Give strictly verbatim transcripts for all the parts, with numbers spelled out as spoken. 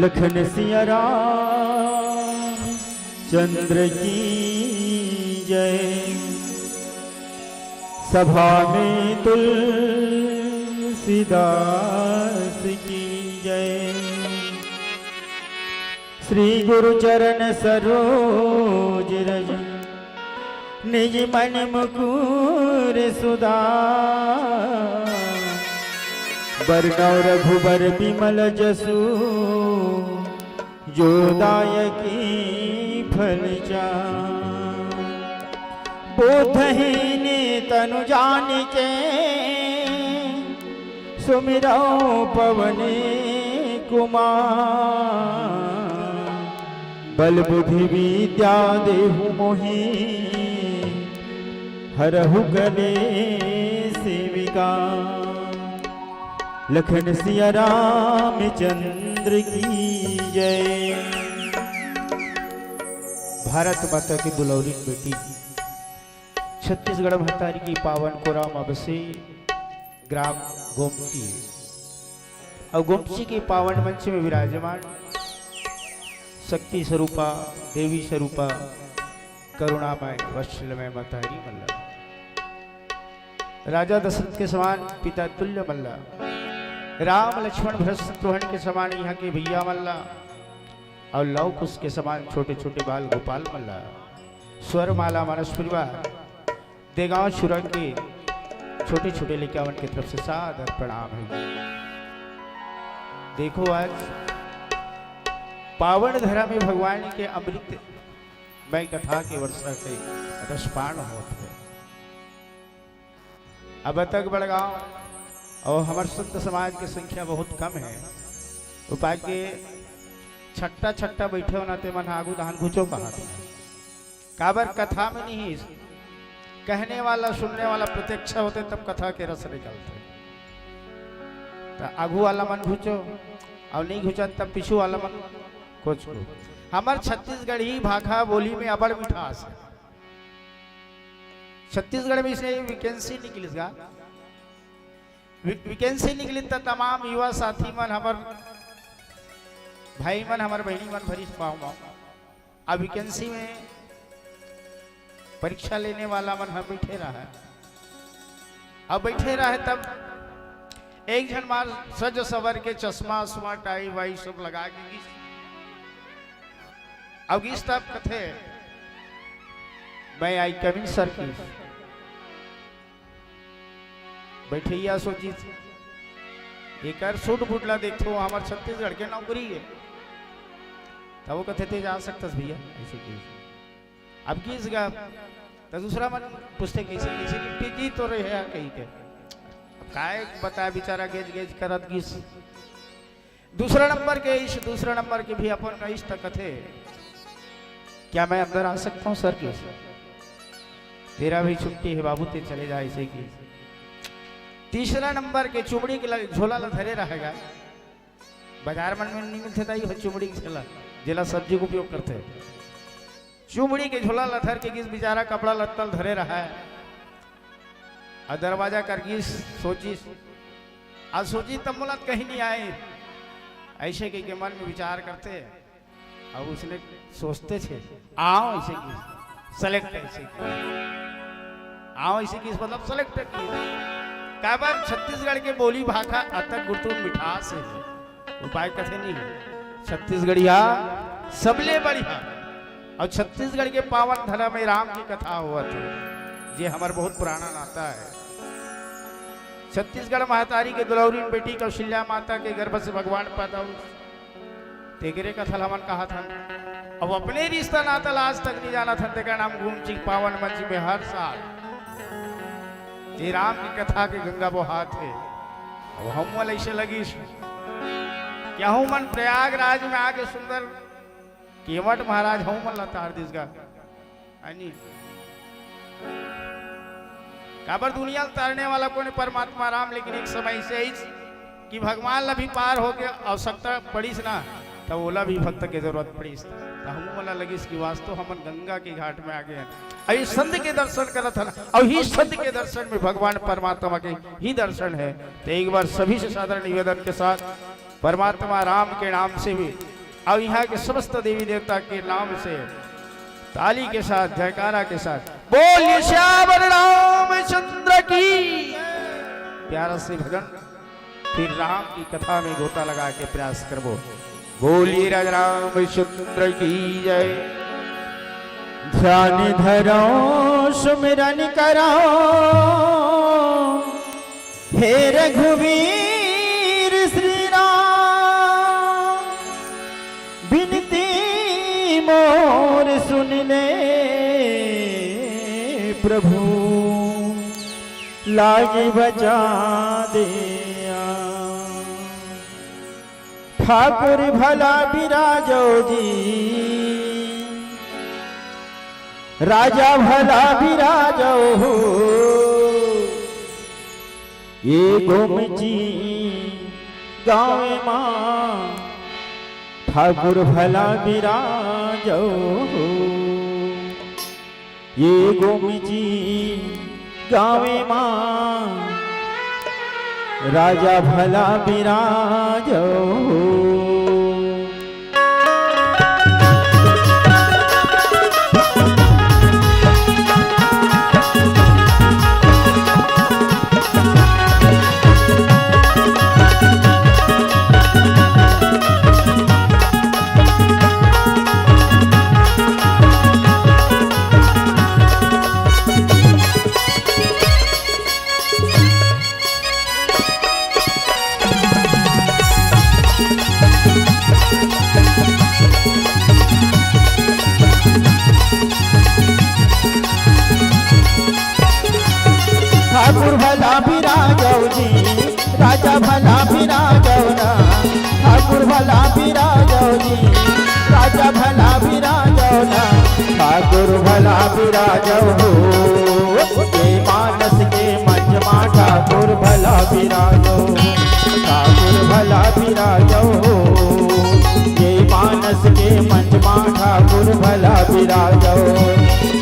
लखन सिया राम चंद्र की जय। सभा में तुलसीदास की जय। श्री गुरु चरण सरोज रज निज मन मुकुर सुधार। बरनउँ रघुबर बिमल जसु जो दायकी फल चार। बोधहीन तनु जानिके सुमिरउँ पवन कुमार। बल बुद्धि विद्या देहु मोहि हरहु कलेस विकार। लखन सिया रामचंद्र की जय। भारत माता के दुलौरिन बेटी, छत्तीसगढ़ महतारी की पावन कोरा म बसे ग्राम गोमती अउ गोमती के पावन मंच में विराजमान शक्ति स्वरूपा, देवी स्वरूपा, करुणामय, वत्सलमय महतारी मन ला, राजा दशरथ के समान पिता तुल्य मन ला, राम लक्ष्मण भरत शत्रुघ्न के समान इहाँ के भैया मन ला, अउ लव कुश के समान छोटे-छोटे बाल गोपाल मन ला, स्वर माला मानस परिवार, देगांव छुरा के छोटे-छोटे लइका मन के तरफ से सादर प्रणाम हे। देखो, आज पावन धरा में भगवान के अमृत मय कथा के वर्षा के रसपान होत हे। अब तक बड़गांव अउ हमर संत समाज के संख्या बहुत कम हे, उपाय के छट्टा छट्टा बइठे हो ना, ते मन आगू धान घुचो कहा। काबर कथा में नहीं, कहने वाला, सुनने वाला प्रत्यक्ष होथे, तब कथा के रस निकलथे। त आगू वाला मन घुचो, अउ नहीं घुचत, तब पीछू वाला मन कुछ को। हमर छत्तीसगढ़ी भाखा बोली में अबड़ मिठास हे। छत्तीसगढ़ में इसने vacancy निकलिस गा। वि-, vacancy निकलिस त तमाम युवा साथी मन, हमर भाई मन, हमर बहिनी मन भरिस पाँव म। अब vacancy में परीक्षा लेने वाला मन ह बइठे रहय। अब बइठे रहय तब एक झन मार सज सवर के चश्मा उश्मा टाई वाई सब लगा के गिस। अब गिस तब कथे, "मैं I come in sir" गिस। बइठइया सोचिस, "एकर suit boot ला देखथों, हमर छत्तीसगढ़ के नौकरी हे।" तब वो कथे, "ते जा सकथस भैया," अइसे गिस। अब गिस गा, त दूसरा मन पूछथे, "कइसे, कइसे निपटी जी तो रहे हे?" कहिके। अब काय बताय, बेचारा गेज गेज करत गिस। दूसरा नंबर के इस, दूसरा नंबर के भी अपन इस त कथे, "क्या मैं अंदर आ सकता हूँ सर?" गिस। "तेरा भी छुट्टी हे बाबू, ते चले जा," अइसे गिस। तीसरा नंबर के चुमड़ी के ल-, झोला ल धरे रहय गा। बाजार मन में नहीं मिलथे दाई, वो चुमड़ी के झोला, जेला सब्जी के उपयोग करथे। चुमड़ी के झोला ल धर के गिस, बेचारा कपड़ा लत्ता ल धरे रहय। अउ दरवाजा कर गिस, सोचिस, "आज सोचिस तब मोला कहीं नहीं आए।" अइसे कहिके मन में विचार करथे, अउ उसने सोचते थे, "आँव," अइसे गिस, select अइसे गिस, "आँव," अइसे गिस, मतलब select गिस। काबर छत्तीसगढ़ के बोली भाखा अतक गुरतुर मिठास हे। उपाय कथे नहीं, छत्तीसगढ़िया सबले बढ़िया। अउ छत्तीसगढ़ के पावन धरा में राम के कथा होवत हे, जे हमर बहुत पुराना नाता हे। छत्तीसगढ़ महतारी के दुलौरिन बेटी कौशल्या माता के गर्भ से भगवान पैदा होइस, तेकरे कथा ल हमन कहत हन। अब अपने रिश्ता नाता ल आज तक नहीं जानत हन, तेकर नाम गुमची पावन मंच में हर साल ये राम की कथा के गंगा बोहात हे। अब हमन ल अइसे लगिस कि हमन प्रयागराज में आके सुंदर केवट महाराज हमन ल तार दिस गा। है नी? काबर दुनिया ल तारने वाला कोन हे? परमात्मा राम। लेकिन एक समय अइसे आइस कि भगवान ला भी पार होके आवश्यकता पड़िस ना, त ओला भी भक्त के जरूरत पड़िस। त हमन ला लगिस कि वास्तव हमन गंगा के घाट में आ गए हन, अउ ये संत के दर्शन करत हन, अउ ही संत के दर्शन में भगवान परमात्मा के ही दर्शन हे। त एक बार सभी से सादर निवेदन के साथ परमात्मा राम के नाम से भी अब यहाँ के समस्त देवी देवता के नाम से ताली के साथ, जयकारा के साथ बोलिए सियावर रामचंद्र की। प्यारा से भजन, फिर राम की कथा में गोता लगा के प्रयास करबो। बोलिए राजा रामचंद्र की जय। ध्यान धरो सुमिरन करो, हे रघुवीर श्री राम, बिनती मोर सुन ले प्रभु, लाज बचा दिया। ठाकुर भला बिराजो जी, राजा भला बिराजो हो। ये गोमची गाँव मा ठाकुर भला बिराजो हो। ये गोमची गाँव मा राजा भला बिराजो हो। ठाकुर भला बिराजो जी, राजा भला बिराजो ना। ठाकुर भला बिराजो जी, राजा भला बिराजो ना। ठाकुर भला बिराजो हो, ये मानस के मंच मा ठाकुर भला बिराजो। ठाकुर भला बिराजो हो, ये मानस के मंच मा ठाकुर भला बिराजो।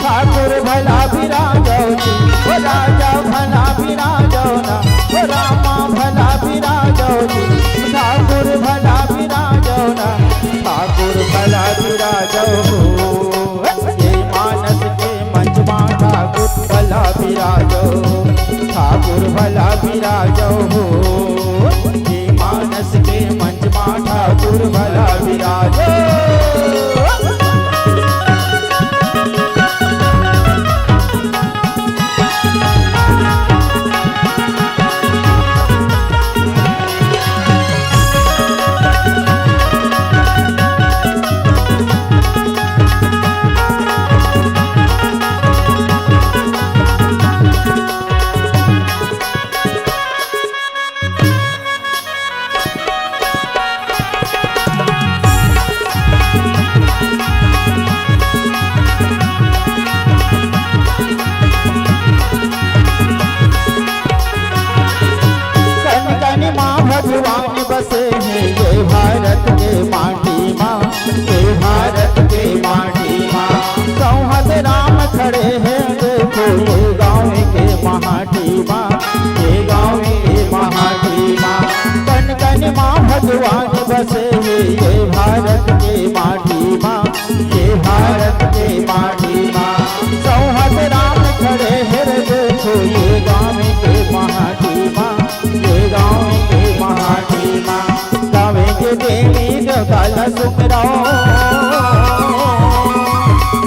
ठाकुर भला बिराजो जी, ओ राजा भला बिराजो ना, ओ रामा भला बिराजो जी। ठाकुर भला बिराजो ना, ठाकुर भला बिराजो हो। ये मानस के मंच मा ठाकुर भला बिराजो, ठाकुर भला बिराजो हो। ये मानस के मंच मा ठाकुर भला बिराजो। कन कन मा भगवान बसे हैं ये भारत के माटी मा, ये भारत के माटी मा। चौहद राम खड़े हैं देखो ये गाँव के माटी मा, ये गाँव के माटी मा। कन कन मा भगवान बसे हैं ये भारत के माटी मा, ये भारत के माटी मा। चौहद राम खड़े हैं देखो ये गाँव के माटी मा, ये गाँव के माटी मा। गावे के देवी देवता ला सुमरो,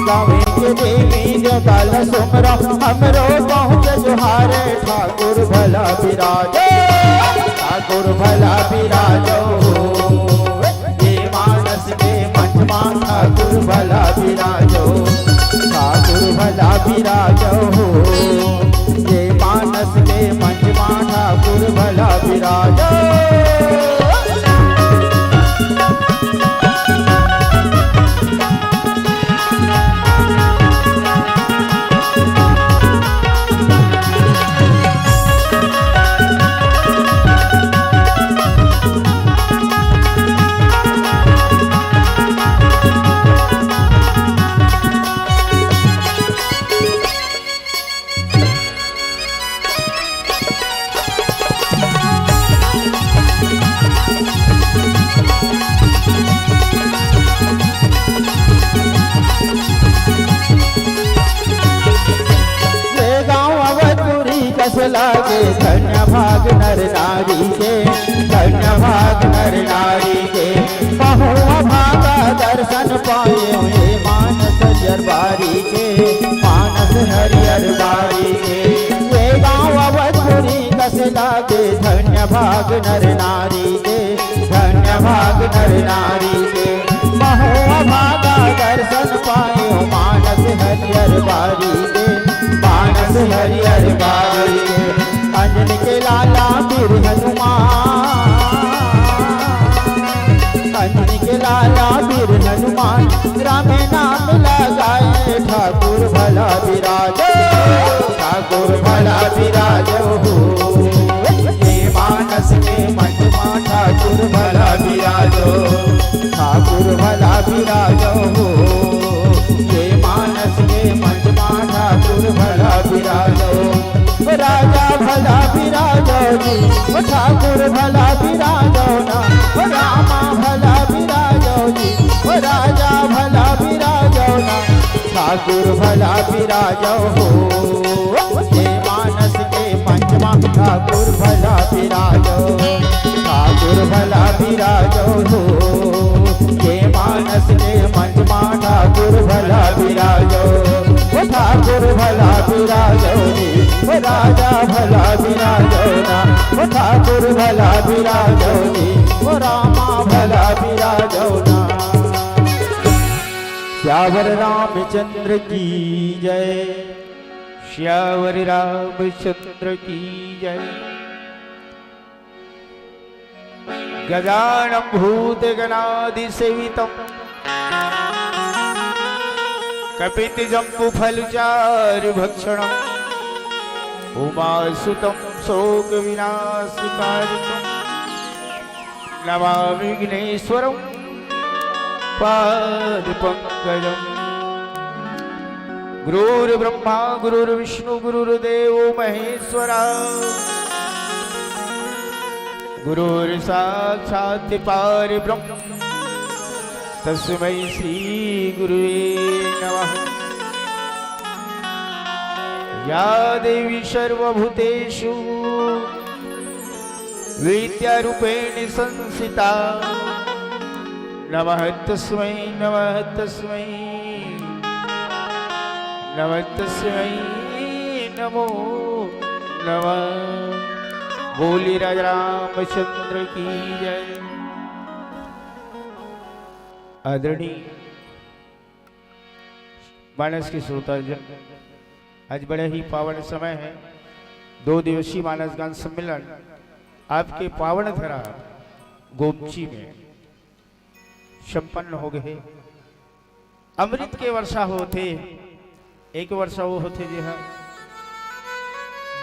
गावे के देवी देवता ला सुमरो, हमरो पहुँच जोहारे ठाकुर भला बिराजो, ठाकुर भला बिराजो। ये मानस के मंच मा ठाकुर भला बिराजो, ठाकुर भला बिराजो हो। ये मानस के मंच मा ठाकुर भला बिराजो। लागे धन्य भाग नर नारी के, धन्य भाग नर नारी के। महुआ भागा दर्शन पाए, हे मानस हरियर बारी के, मानस हरियर बारी के। ये गाँव अवधपुरी कस लागे, धन्य भाग नर नारी के, धन्य भाग नर नारी के। महुआ भागा दर्शन पाए, मानस हरियर बारी के, मानस हरियर बारी के। अंजनी के लाला वीर हनुमान, अंजनी के लाला वीर हनुमान, राम नाम लगाए, ठाकुर भला विराजो, ठाकुर भला विराजो हो। ये मानस के मंच मा ठाकुर भला विराजो, ठाकुर भला विराजो हो। ये मानस के मंच मा ठाकुर भला विराजो, राजा भला विराजो जी, ओ ठाकुर भला विराजो ना, ओ रामा भला विराजो जी, ओ राजा भला विराजो ना, ठाकुर भला विराजो हो। ये मानस के मंच मा ठाकुर भला विराजो, ठाकुर भला विराजो हो। ये मानस के मंच मा ठाकुर भला विराजो, ओ ठाकुर भला विराजो जी, ओ राजा भला विराजो ना, ओ ठाकुर भला विराजो जी, ओ रामा भला विराजो ना। सियावर रामचंद्र की जय, सियावर रामचंद्र की जय। गजाननं भूतगणादिसेवितं कपित्थजम्बूफलचारुभक्षणं उमासुतं शोकविनाशकारिणं नमामि विघ्नेश्वरं पादपङ्कजम्। गुरुर्ब्रह्मा गुरुर्विष्णु गुरुर्देवो महेश्वरा, गुरुर् साक्षात् परब्रह्म तस्मै श्री गुरुवे नमः। या देवी सर्वभूतेषु विद्यारूपेण संस्थिता, नमः तस्मै, नमः तस्मै, नमः तस्मै नमो नमः। बोलिए राजा रामचंद्र की जय। आदरणीय मानस के श्रोताजन, आज बड़ा ही पावन समय है, दो दिवसीय मानस गान सम्मेलन आपके पावन धरा गोमची में संपन्न हो गए। अमृत के वर्षा होथे, एक वर्षा वो होथे जे ह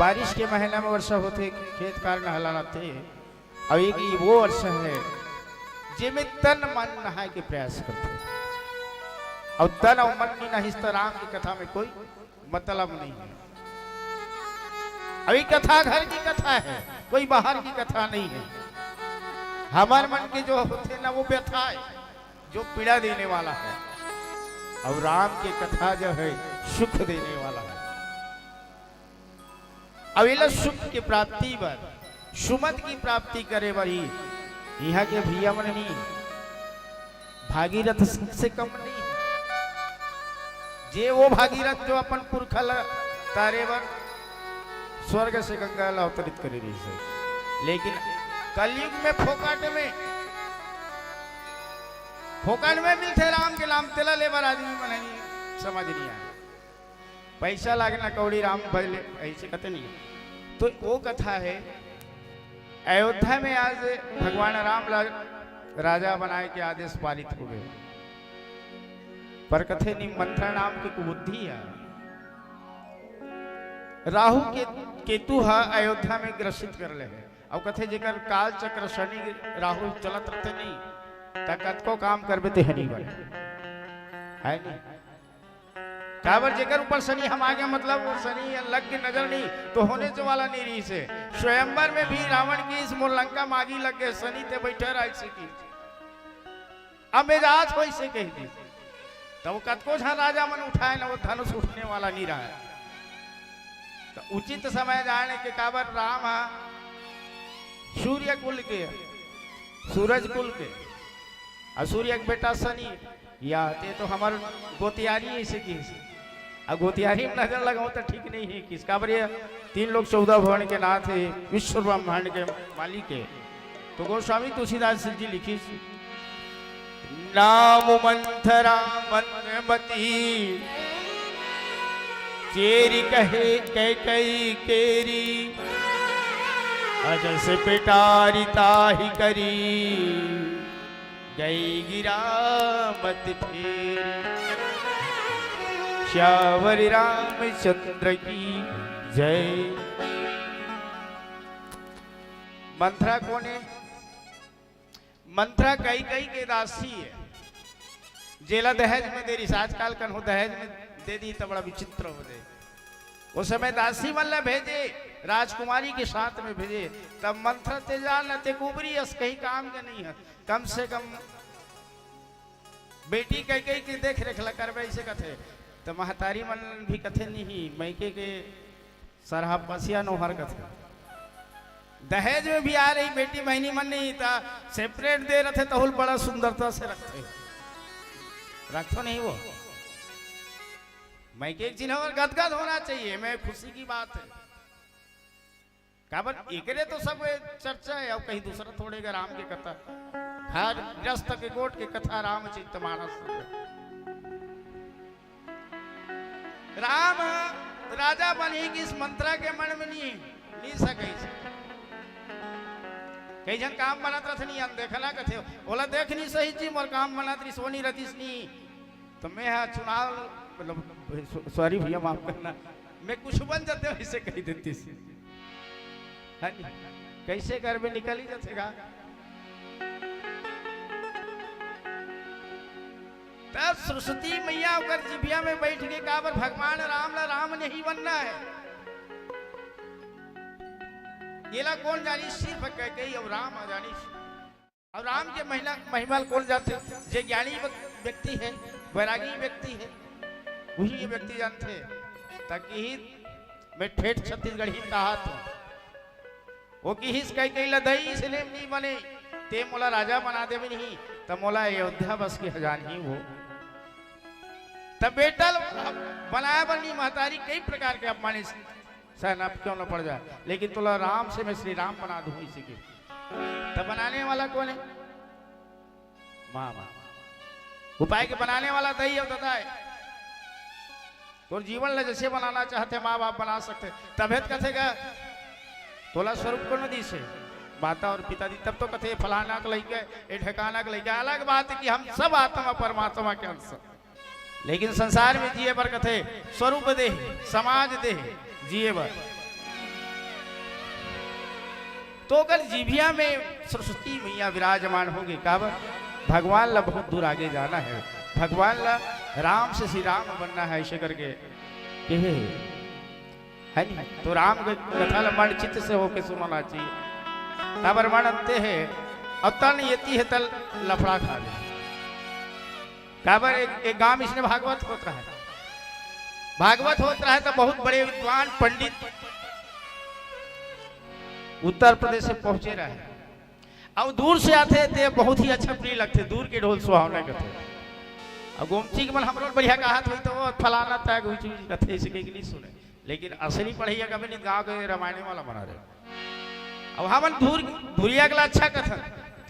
बारिश के महीना में वर्षा होथे, खेत खार नहलाथे। अउ एक ही वो वर्षा है जेमे तन मन नहाए के प्रयास करथे। अउ तन अउ मन नहीं नहिस त राम की कथा में कोई मतलब नहीं है। अभी कथा घर की कथा है, कोई बाहर की कथा नहीं है। हमारे मन के जो होथे ना, वो व्यथा है, जो पीड़ा देने वाला है। और राम की कथा जो है, सुख देने वाला है। अब एला सुख की प्राप्ति बर, सुमत की प्राप्ति करे बर ही इहाँ के भैया मन नहीं, भागीरथ से कम नहीं। जे वो भागीरथ जो अपन पुरखा ला तारे बर स्वर्ग से गंगा ला अवतरित करे रहिस हे, लेकिन कलयुग में फोकट में, फोकट में मिलथे राम के नाम, तेला ले बर आदमी मन ही समझ नहीं आए। पैसा लागना कौड़ी राम भले, ऐसे कथे नहीं। तो वो कथा है, अयोध्या में आज भगवान राम ला राजा बनाए के आदेश पारित हो गए, पर कथे नहीं, मंथरा नाम की कुबुद्धि है। राहु के केतु हा अयोध्या में ग्रसित कर ले है। अब कथे जेकर काल चक्र शनि राहु चलत रहते नहीं, त कतको काम करबे ते हनी बने, है नहीं? काबर जेकर ऊपर शनि हमा गे, मतलब वो शनि लग के नजर नहीं, तो होने से वाला नहीं रहिस हे। स्वयंवर में भी रावण कहिस मोर लंका मागी लग गए, शनि ते बैठे रह सकी। अब एजाज होइस हे कह दी, तब वो कतको झन राजा मन उठाए ना, वो धनुष उठने वाला नहीं रहा है। त उचित समय जाने के काबर राम ह सूर्य कुल के, सूरज कुल के, अउ सूर्य के बेटा शनि, या ते तो हमर गोतियारी ऐसे किस, अउ गोतियारी में नजर लगाओ तो ठीक नहीं है किस, काबर ये तीन लोक चौदह भुवन के नाथ हे, विश्व ब्रह्मांड के मालिक हे। तो गोस्वामी तुलसीदास जी लिखिस, नाम मंथरा मंदमती, चेरि कहे कैकई केरी, अजस पेटारी ताहि करी, गई गिरामत फेरी। श्यावर रामचंद्र की जय। मंथरा कोन हे? मंथरा कैकई के दासी हे, जेला दहेज में दे रिहिस। आजकल कन हो दहेज में दे दी त बड़ा विचित्र हो जाए। वो समय दासी मन ला भेजे, राजकुमारी के साथ में भेजे, तब मंथरा ते जा न ते कुबरी अस कहीं काम के नहीं है, कम से कम बेटी कैकई के देख रेख ला करबे, ऐसे कथे। त महतारी मन भी कथे, नहीं, मइके के सरहा पसिया नोहर कथे। दहेज में भी आ रही बेटी बहिनी मन नहीं त सेपरेट दे रथे, तहुल बड़ा सुंदरता से रखथे, रखथो नहीं वो। मइके के चिन्ह और गदगद होना चाहिए, मैं खुशी की बात है। काबर एकरे तो सब चर्चा है, अब कहीं दूसरा थोड़े का राम के कथा, हर गृहस्थ के गोठ के कथा रामचरित मानस। राम राजा बनही कि इस मंथरा के मन में नहीं, नहीं सके। कई झन काम बनत रथ नहीं, अनदेखना कथे, ओला देख नहीं सही जी, मोर काम बनत रही, सोनी रतिस नहीं। तो मैं हा चुनाव, मतलब, सॉरी भैया, माफ करना, मैं कुछ बन जाते हो, इसे कही देती सी। हाँ जी, कैसे घर में निकल ही जाते गा। तब सरस्वती मैया ओकर जिभिया में बैठ के काबर भगवान राम ला राम नहीं बनना है। येला कौन जानी, सिर्फ कैकई और राम जानी। और राम के महिमा, महिमा ल कोन जानथे? जे ज्ञानी व्यक-, व्यक्ति है, वैरागी व्यक्ति है, वही ये व्यक्ति जानथे। ताकि ही मैं ठेठ छत्तीसगढ़ी में कहा था, वो किहिस कैकई ला दई से नेम नहीं बने, ते मोला राजा बना देबे नहीं, त मोला अयोध्या बस के हजान ही हो। तब बेटा ल-, बनाए बर नहीं, महतारी कई प्रकार के अपमानित सहना क्यों न पड़ जाए, लेकिन तोला राम से मैं श्री राम बना दूं इसी के। तब बनाने वाला कौन है? माँ, माँ। उपाय के बनाने वाला दई और ददा है। तोर जीवन ला जैसे बनाना चाहते, माँ बाप बना सकते। तभे त कथे गा, तोला स्वरूप को न दी से, माता और पिता दी। तब तो कथे, फलाना के लइका, ए ढकाना के लइका। अलग बात है कि हम सब आत्मा परमात्मा के अंश। लेकिन संसार में जिए बर कथे, स्वरूप दे, समाज दे, जिए बर। तो अगर जीभिया में सरस्वती मैया विराजमान होंगे, काबर? भगवान ला बहुत दूर आगे जाना है, भगवान ला राम से श्री राम बनना है, ऐसे करके कहे, है नहीं? तो राम के कथा ला मन चित्त से होके सुनाना चाहिए। काबर मन अंते है, और तन यति है तल लफड़ा खा ले। काबर एक, एक गांव में इसने भागवत होत रहा है, भागवत होत रहा है तो बहुत बड़े विद्वान पंडित उत्तर प्रदेश से पहुंचे रहे। अब दूर से आथे ते बहुत ही अच्छा प्रिय लगथे, दूर के ढोल सुहावना कथे। अब गोमती के मन हमरो बढ़िया कहत होई तो वो फलाना तय गुई चुई कथे, इसे कहीं नहीं सुने। लेकिन असली पढ़ैया कभी नहीं, गाँव के रामायण वाला बना रहे। अब हमन धुर-, धुरिया के ला अच्छा कथन,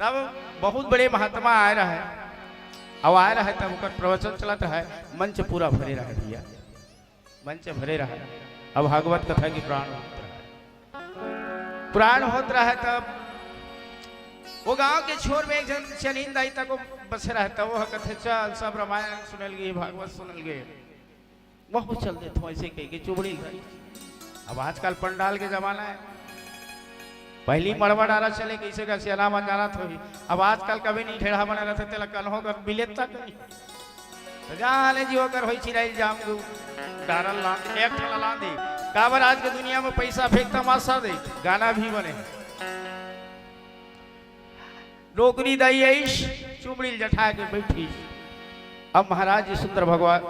तब बहुत बड़े महात्मा आए रहे, अब आए रहे तब ओकर प्रवचन चलत रहे, मंच पूरा भरे रहे भैया, मंच भरे रहे। अब भागवत कथा की प्राण होत रहे, प्राण होत रहे तब वो गांव के छोर में एक जन चनिन दाई तक बसे रहे, तब वो कथे, "चल, सब रामायण सुनल गई, भागवत सुनल गए।" वहू चल देथों ऐसे कह के चुबड़ी ल। अब आजकल पंडाल के जमाना है, पहली मड़वा डारा चले कैसे का सियाना मन जानत होही। अब आजकल कभी नहीं ठेढ़ा बने रहते, तेला कन्हो कर बिलेत तक नहीं। तो जाने जी ओकर होई चिराई जाम गो डारल लांदी, एक ठला लांदी। काबर आज के दुनिया में पैसा फेंक तमाशा दे, गाना भी बने। डोकरी दाई आइस, चुमड़ी ल जठा के बैठिस। अब महाराज जी सुंदर भगवान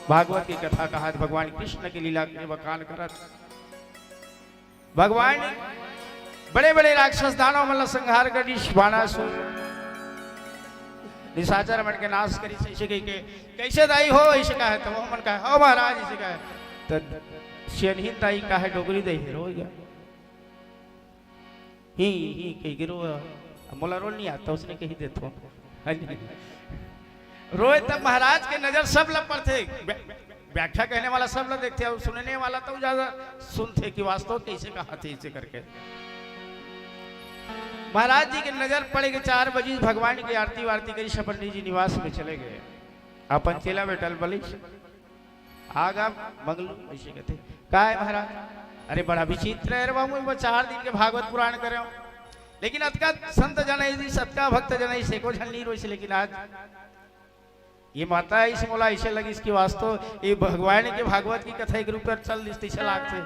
भागवत की कथा कहत, भगवान कृष्ण की लीला के बखान करत, भगवान बड़े बड़े राक्षस दानव मन ला संहार करिस, बाणासुर निशाचर मन के नाश करिस। ऐसे कहि के, "कैसे दाई हो?" ऐसे कहे, त वो मन कहे, "हो महाराज," ऐसे कहे। त सेनहिन दाई कहे, "डोकरी दाई हे, रो गा।" ही, ही, कहि के रो, मोला रोल नहीं आता, उसने कहि देथों। हाँ जी। रोए तब महाराज के नजर सब ला पड़थे। व्या-, व्याख्या कहने वाला सब ला देखथे अउ सुनने वाला तो ज्यादा सुनथे कि वास्तव कैसे कहाथे, ऐसे करके। महाराज जी के नजर पड़े के चार बजे भगवान की आरती वारती करिस, पंडित जी निवास में चले गए। अपन चेला बेटा ल बोलिस, "आ गा मंगलू," ऐसे कथे। "का हे महाराज?" "अरे बड़ा विचित्र हे रे बाबू, मैं चार दिन के भागवत पुराण करे हूँ, लेकिन अतका संत जन आइस, अतका भक्त जन आइस, एको झन नहीं रोइस, लेकिन आज ये माता आइस, मोला ऐसे लगिस कि वास्तव ये भगवान के भागवत की कथा एक रूप में चल दिस, तैसे लागथे।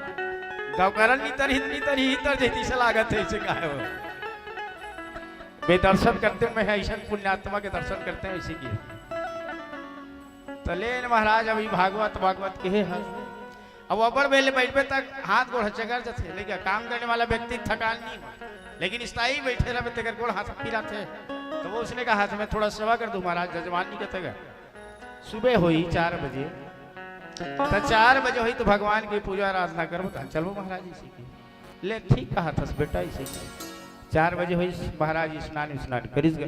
गाँवकारन नितर ही नितर ही तर जैसे लागत हे, ऐसे कहे हो। मैं दर्शन करते, मैं ऐसा पुण्यात्मा के दर्शन करते हैं, ऐसे की।" त लेन महाराज, अभी भागवत, भागवत कहे हे। अब अब्बड़ बेर ले बइठबे तक हाथ गोड़ ह चकर जथे, लेकिन काम करने वाला व्यक्ति थकान नहीं हो, लेकिन स्थायी बइठे रहबे तेकर गोड़ हाथ पिराथे, त वो उसने कहा, "मैं थोड़ा सेवा कर दूं महाराज, जजमान नहीं कहते गा।" सुबह होई चार बजे, त चार बजे होई त भगवान की पूजा आराधना करबो, त चलबो महाराज जी से की। ले ठीक कहाथस बेटा, ऐसे की। चार बजे होई महाराज स्नान स्नान करिस गा।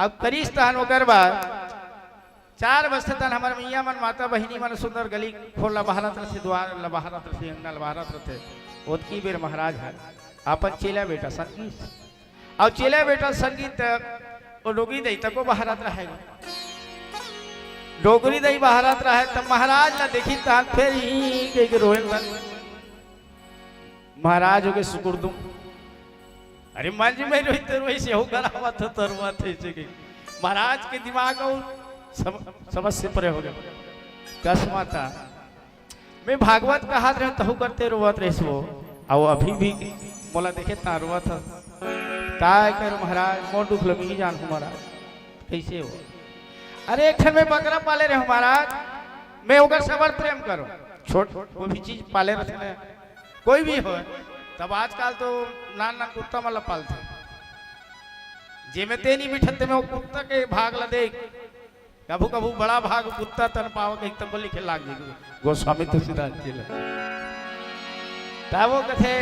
अब करिस तहन ओकर बाद चार बजथे तहन हमर मइया मन, माता बहिनी मन सुंदर गली खोर ला बहारत रथे, दुवार ला बहारत रथे, अंगना ला बहारत रथे। ओतकी बेर महाराज ह अपन चेला बेटा संगीत, अउ चेला बेटा संगीत त ओ डोकरी दई तको बहारत रहे। डोकरी दई बहारत रहे त महाराज ला देखिस तहन फेर ही कहि के रोए लग। महाराज हो गे सुकुरदुम। अरे मंच में रोई त रोई से हो गरावत हो तरुवत हे, ऐसे कहि। महाराज के दिमाग अउ सम-, समझ से परे हो गे। कस माता, मैं भागवत कहात रहेंव तहू करते रोवत रहिस वो, अउ अभी भी मोला देखे त रोवत हस। काय करूं महाराज, मोर दुख ल मैं ही जानहूं महाराज, कैसे हो? अरे एक ठन मैं बकरा पाले रहेंव महाराज, मैं ओकर से बड़ प्रेम करूं। छोट कोई भी चीज पाले रथे ना, कोई भी हो, तब आजकल तो नान नान कुत्ता मन ल पालथे। जेमे ते नहीं बिठत, तेमे वो कुत्ता के भाग ला देख। कभू कभू बड़ा भाग कुत्ता तन पावय कहि तब लिखे लाग जाही गोस्वामी तुलसीदास जी ला। तब वो कथे,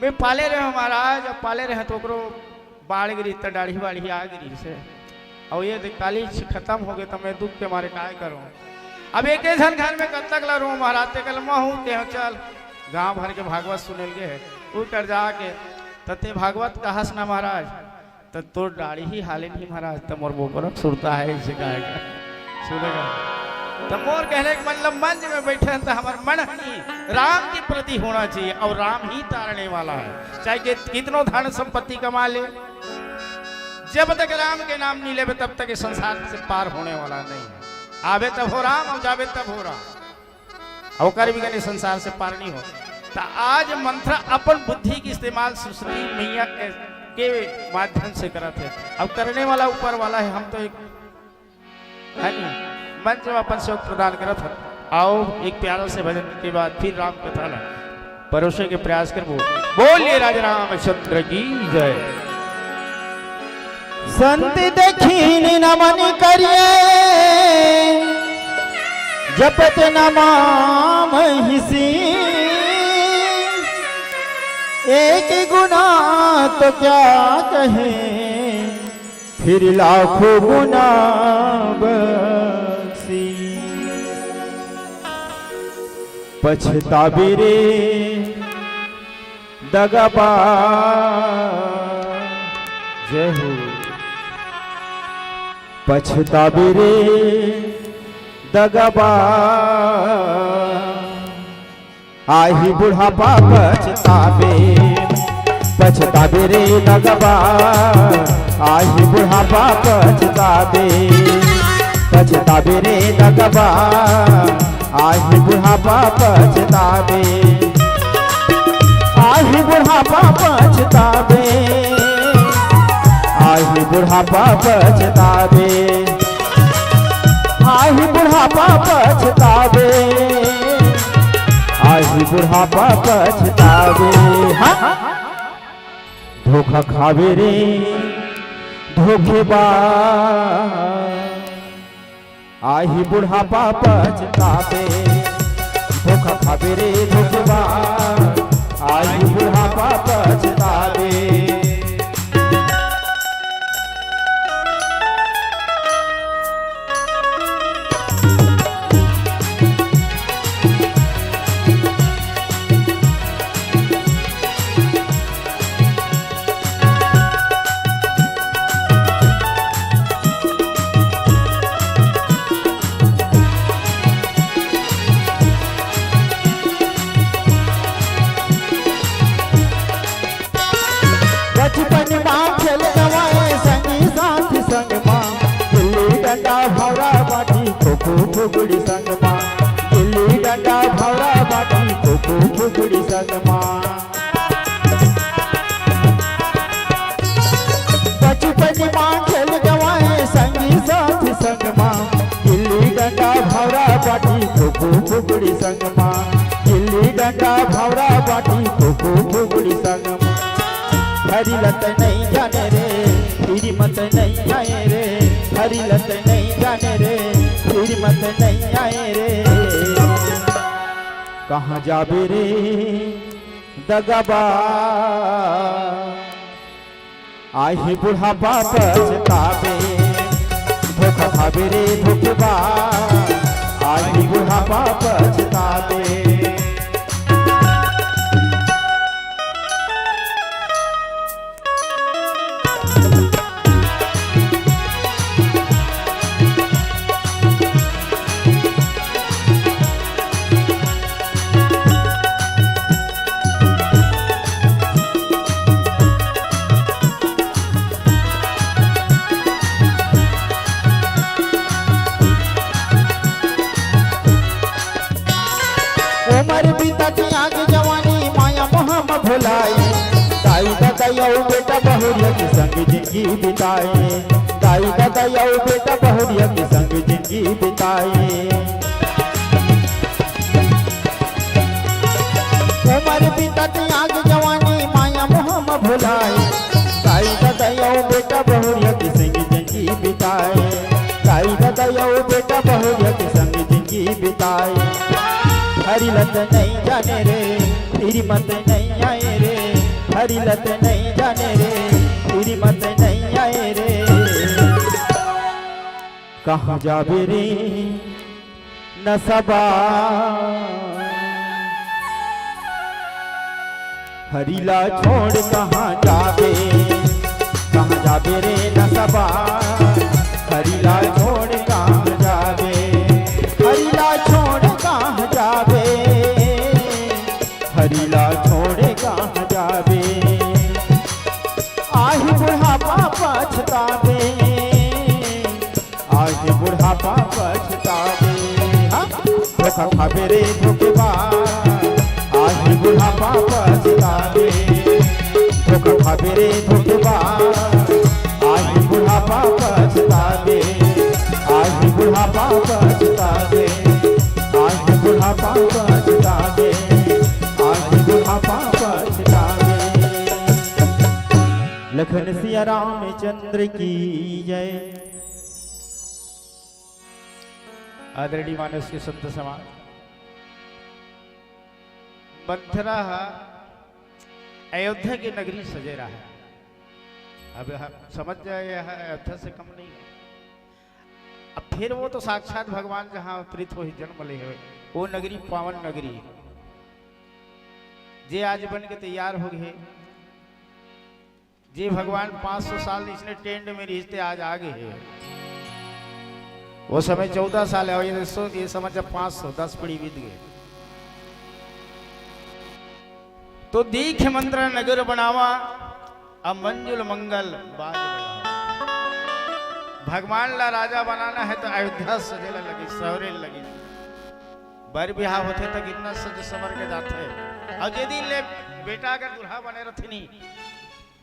"मैं पाले रहेंव महाराज, अब पाले रहेंव त ओकरो बाढ़ गिरी त डाढ़ी वाढ़ी आ गिरी से। अउ ये देख काली खतम हो गे त मैं दुख के मारे काय करूं? अब एके झन घर में कतक ला रोंव महाराज, ते कल महू ते चल गांव भर के भागवत सुने ल गे हे, उतर जाके त ते भागवत कहस ना महाराज।" त तोर डाढ़ी ही हाले नहीं महाराज, त मोर बोकरा सुरता हे, ऐसे कहे गा। सुनेगा। त मोर कहने का मतलब मंच में बइठे हन त हमर मन ही राम के प्रति होना चाहिए, अउ राम ही तारने वाला हे। चाहे कि-, कितनो धन संपत्ति कमा ले, जब तक राम के नाम नहीं लेबे तब तक ये संसार से पार होने वाला नहीं हे। आबे तब हो राम, अउ जाबे तब हो राम। अउ ओकर बिना संसार से पार नहीं हो। त आज मंथरा अपन बुद्धि के इस्तेमाल सुरती मइया के, के माध्यम से करत हे। अब करने वाला ऊपर वाला हे, हम तो एक, हे नहीं, मंच में अपन सेवक प्रदान करत हन। आओ, एक प्यारा से भजन के बाद फिर राम कथा ला परोसे के प्रयास करबो। बोलिए राजा रामचंद्र की जय। संत देखिन नमन करिए, जपत नमाम हिसी। एक गुना तो क्या कहे, फिर लाखों गुना बख्शी। पछताबे रे दगाबाज, जय हो। पछताबे रे दगाबाज, आही बुढ़ापा पछताबे, पछताबे रे दगाबाज, आही बुढ़ापा पछताबे, पछताबे रे दगाबाज, आही बुढ़ापा पछताबे, आही बुढ़ापा पछताबे, आही बुढ़ापा पछताबे, आही बुढ़ापा पछताबे, आही बुढ़ापा पछतावे, हाँ? धोखा खावे रे धोखेबाज, आही बुढ़ापा पछतावे। धोखा खावे रे धोखेबाज, आही बुढ़ापा पछतावे। बचपन मा खेल गवाए संगी साथी संग मा, गिल्ली डंडा भौरा बाटी खो खो फुगड़ी संग मा, गिल्ली डंडा भौरा बाटी खो खो फुगड़ी संग मा। बचपन मा खेल गवाए संगी साथी संग मा, गिल्ली डंडा भौरा बाटी खो खो फुगड़ी संग मा, गिल्ली डंडा भौरा बाटी खो खो फुगड़ी संग मा। हरी लत नहीं जाने रे, तेरी मत नहीं आए रे, हरी लत नहीं जाने रे, तेरी मत नहीं आए रे। कहाँ जाबे रे दगाबाज, आही बुढ़ापा पछताबे। धोखा खाबे रे धोखेबाज, आही बुढ़ापा पछताबे। उमर बीतत आगे जवानी, माया मोह म भुलाई। दाई ददा अउ बेटा बहुरिया के संग जिंदगी बिताए। दाई ददा अउ बेटा बहुरिया के संग जिंदगी बिताए। उमर बीतत आगे जवानी, माया मोह म भुलाई। दाई ददा अउ बेटा बहुरिया के संग जिंदगी बिताए। दाई ददा अउ बेटा बहुरिया के संग जिंदगी बिताए। हरी लत नहीं जाने रे, तेरी मत नहीं आए रे। हरी लत नहीं जाने रे, तेरी मत नहीं आए रे। कहाँ जाबे रे नसबा, हरी ला छोड़ कहाँ जाबे, कहाँ जाबे रे नसबा, हरी ला छोड़ कहाँ जाबे, हरी ला छोड़ कहाँ जाबे, हरी ला छोड़ कहाँ जाबे। आही बुढ़ापा पछताबे, आही बुढ़ापा पछताबे। हाँ? धोखा खाबे रे धोखेबाज, आही बुढ़ापा पछताबे। धोखा खाबे रे धोखेबाज, आही बुढ़ापा पछताबे। आही बुढ़ापा पछताबे, आही बुढ़ापा पछताबे, आही बुढ़ापा पछताबे। लखन सिया रामचंद्र की जय। आदरणीय मानस के संत समाज, मंथरा ह अयोध्या के नगरी सजे रहा है। अब हम समझ जाए, यह अयोध्या से कम नहीं है। अब फिर वो तो साक्षात भगवान जहाँ अवतरित हो ही जन्म ले हुए, वो नगरी पावन नगरी है। जे आज बन के तैयार हो गए, जे भगवान पाँच सौ साल इसने टेंट में रिहिस ते आज आ गए हे। वो समय चौदह साल है, और ये सो, ये समझ पाँच सौ, दस पीढ़ी बीत गए। तो दीख मंथरा नगर बनावा, अब मंजुल मंगल बाज बजावा। भगवान ला राजा बनाना है तो अयोध्या सजे ला लगी, सवरे ला लगी। बर बिहाव होथे त कितना सज संवर के जाथे। और जे दिन ले बेटा अगर दूल्हा बने रथे नी,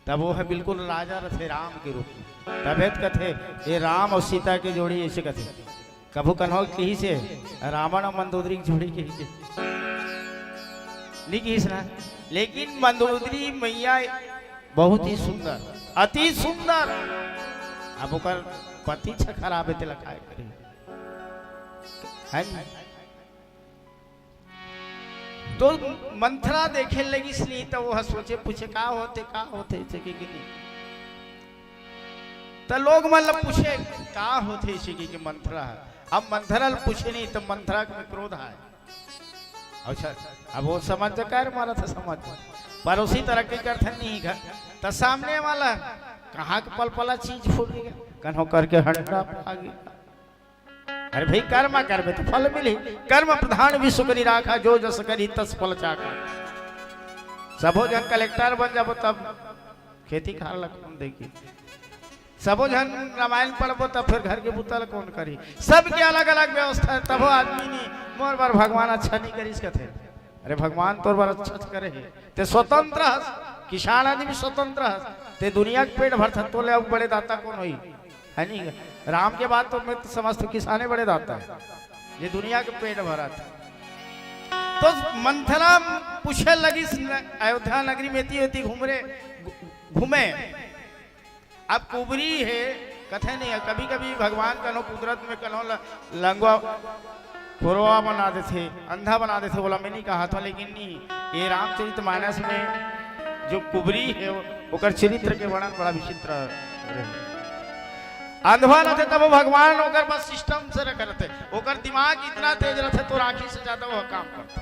तब वो है बिल्कुल राजा रथे राम के रूप में। तबे त कथे, ये राम और सीता के जोड़ी ऐसे कथे। कभू कन्हो कही से रावण और मंदोदरी की जोड़ी कही से। नहीं किहिस ना। लेकिन मंदोदरी मैया बहुत ही सुंदर, अति सुंदर। अब ओकर पति छ खराब हे, तेला काय करे? है नी? तो मंथरा देखे लगिस नी, त वो ह सोचे, पूछे, "का होथे, का होथे?" ऐसे कहिके नी। त लोग मन ल पूछे, "का होथे?" ऐसे कहिके मंथरा ह। अब मंथरा ल पूछे नी, त मंथरा में क्रोध आय। अच्छा, अब वो समझ जा, कर मारा था समझ। पड़ोसी तरक्की करथे नहीं घर, त सामने वाला कहाँ के पलपला चीज फूट गया, कन्हो करके हंडा आ गया। अरे भाई, कर्म करबे त फल मिली। कर्म प्रधान विश्व करी राखा, जो जस करी तस फल चाखा। सबो जन कलेक्टर बन जाबो तब खेती खार ला कौन देखी? सबो झन रामायण पढ़बो तब फिर घर के बुता ला कौन करी? सबके अलग-अलग व्यवस्था हे, तभो आदमी नी, मोर बर भगवान अच्छा नी करिस कथे। अरे भगवान तोर बर अच्छा करे हे, ते स्वतंत्र हस, किसान आदमी स्वतंत्र हस, ते दुनिया के पेट भरथस, तोले अउ बड़े दाता कौन होही? है नी? राम के बाद तो मैं तो समझथों किसाने बड़े दाता हे, जे दुनिया के पेट भरत हे। तो मंथरा पूछे लगिस न-, अयोध्या नगरी में एती ओती घूम रे, घू-, घूमे। अब कुबरी हे, कथे नहीं हे, कभी-कभी भगवान कन्हो कुदरत में कन्हो ल-, लंगवा खोरवा बना देथे, अंधा बना देथे, ओला मैं नहीं कहत हों, लेकिन नहीं, ये रामचरित मानस में जो कुबरी हे, ओकर चरित्र के वर्णन बड़ा विचित्र हे। अंधवा रथे तब भगवान ओकर बस system से रख रथे, ओकर दिमाग इतना तेज रथे, तोर आँखी से ज्यादा वो काम करथे।